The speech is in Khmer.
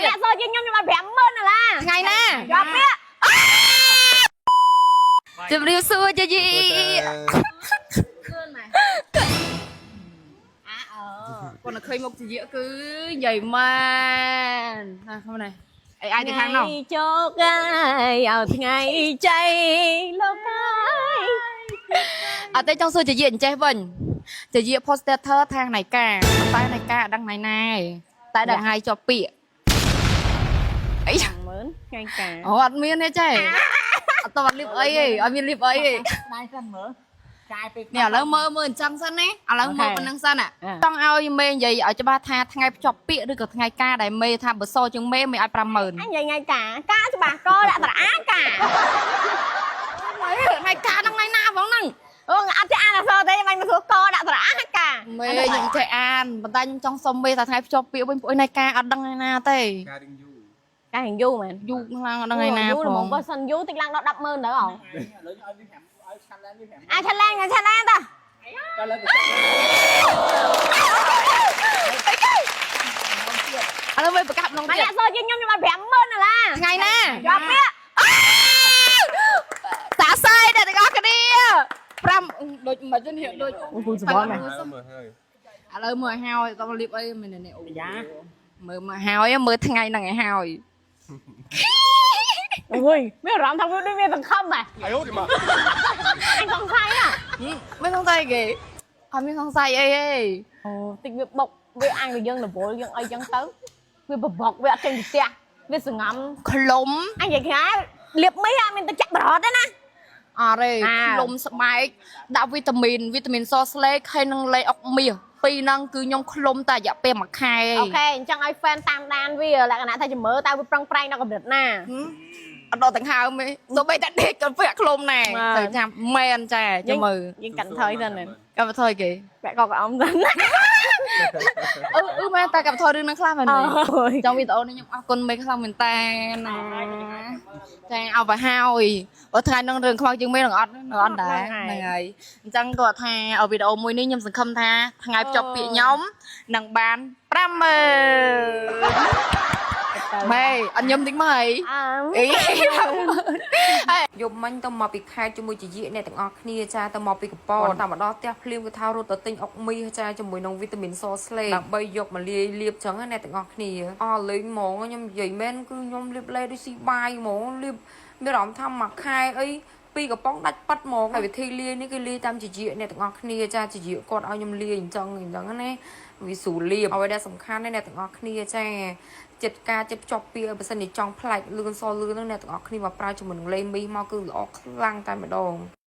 មកអ្នកសជាងខ្ញុំខ្ញុំឲ្យ50000ដុល្លារ ថ្ងៃណា ជាប់ពាក្យ ជម្រាបសួរយាយីគាត់នៅឃើញមុខជាយគឺនិយាយមែនណាខំនេះអីអាយទៅខាងនោះ ជោគហើយឲ្យថ្ងៃចៃលោកហើយ អត់ទេចង់សួរជាយអញ្ចេះវិញជាយ poster ខាងណៃកាតែណៃកាអត់ដឹងណៃណាឯងតែដឹងហើយជាប់ពាក្យអី 50000ថ្ងៃកា អូអត់មានទេចេះអត់តអត់លៀបអីទេអត់មានលៀបអីទេ ដៃសិនមើលចាយពេល នេះឥឡូវមើលមើលអញ្ចឹងសិនណាឥឡូវមើលប៉ុណ្្នឹងសិនចង់ឲ្យមេនិយាយឲ្យច្បាស់ថាថ្ងៃភ្ជាប់ពាក្យឬក៏ថ្ងៃការដែលមេថាបើសជាងមេមេឲ្យ50000 អញនិយាយថ្ងៃកាកាច្បាស់កដាក់ត្រអាកា ថ្ងៃការហ្នឹងថ្ងៃណាហ្មងហ្នឹង អូអត់ចេះអានអក្សរទេបាញ់មកសួរកដាក់ត្រអាកា មេខ្ញុំចេះអានប៉ុន្តែខ្ញុំចង់សុំមេថាថ្ងៃភ្ជាប់ពាក្យវិញពួកឯងការអត់ដឹងថ្ងៃណាទេ ការរៀងយូរ ការៀងយូរមែន យូរខ្លាំងអត់ដឹងថ្ងៃណា យូរ ផង ហ្មងបើសិនយូរតិចឡើងដល់100,000ទៅអង ឥឡូវឲ្យវា5ឲ្យឆាន់ឡើងវា5 អាឆាឡែងអាឆាឡែងតា ដល់លើ ឥឡូវមេប្រកាសម្ដង មក ទៀត អ្នកសជាងខ្ញុំខ្ញុំឲ្យ50000ដុល្លារ ថ្ងៃណា ជាប់ពាក្យ សាស័យអ្នកទាំងអស់គ្នា5ដូចមិនទេនេះដូច គូសបល់មែន មើលមើលហើយ ឥឡូវមើលឲ្យតលៀបអីមែននេះអូ យ៉ា មើលមកហើយមើលថ្ងៃហ្នឹងឲ្យហើយ អូយមានអារម្មណ៍ថាវាដូចមានសង្ឃឹមហ៎ អាយអូឌីម៉ា អញសង្ស័យហ៎ មិនសង្ស័យគេអត់មានសង្ស័យអីទេ អូតិចវាបុកវាអញវាយើងរវល់យើងអីចឹងទៅវាបបកវាអត់ចេញពីផ្ទះវាសងំ ក្លុំ អញនិយាយថាលៀបមីអត់មានទៅចាក់បរតទេណា អត់ទេ អើ ក្លុំស្បែកដាក់វីតាមីនវីតាមីនសស្លេកហើយនឹងលេអុកមាសពីរហ្នឹងគឺខ្ញុំក្លុំតែរយៈពេលមួយខែ OK អញ្ចឹងឲ្យ fan តាមដានវាលក្ខណៈថាជំរឿតើវាប្រឹងប្រែងដល់កម្រិតណា អត់ដល់ទាំងហើមទេសូម្បីតែដេកក៏ពាក់ក្លុំដែរ បាទ ត្រូវចាំមែនចាចាំមើល យើងកាត់ថយសិនណា កាត់បន្ថយគេ ពាក់កកអំសិនណា អឺអឺមែនតែកាត់បន្ថយរឿងហ្នឹងខ្លះមែនទេ អូយ ចង់វីដេអូនេះខ្ញុំអរគុណមេខ្លាំងមែនតើណាចាឲ្យទៅហើយបើថ្ងៃហ្នឹងរឿងខ្មៅជាងមេនឹងអត់នឹងអត់ដែរហ្នឹងហើយអញ្ចឹងគាត់ថាឲ្យវីដេអូមួយនេះខ្ញុំសង្ឃឹមថាថ្ងៃភ្ជាប់ពាក្យខ្ញុំនឹងបាន50000មេអត់ញឹមតិចមកអី អើ អី យប់មិញទៅមកពីខេត្តជាមួយជាយអ្នកទាំងអស់គ្នាចាទៅមកពីកពតតាមមកដល់ផ្ទះភ្លាមគឺថារត់ទៅទិញអុកមីសចាជាមួយនឹងវីតាមីនសស្លេកដើម្បីយកមកលាយលាបចឹងណាអ្នកទាំងអស់គ្នាអស់លេងហ្មងខ្ញុំនិយាយមែនគឺខ្ញុំលាបលេដូចស៊ីបាយហ្មងលាបមានអារម្មណ៍ថាមួយខែអីពីរកំប៉ុងដាច់ប៉ាត់ហ្មងហើយវិធីលាយនេះគឺលាយតាមជាយអ្នកទាំងអស់គ្នាចាជាយគាត់ឲ្យខ្ញុំលាយអញ្ចឹងអញ្ចឹងណាវាស្រួលលាបអ្វីដែលសំខាន់ណាអ្នកទាំងអស់គ្នាចា ចិត្តការចិត្តភ្ជាប់ពីបើសិនជាចង់ផ្លែកលឿនសលឿនហ្នឹងអ្នកទាំងអស់គ្នាមកប្រើជាមួយនឹងលេមីសមកគឺល្អខ្លាំងតែម្ដង។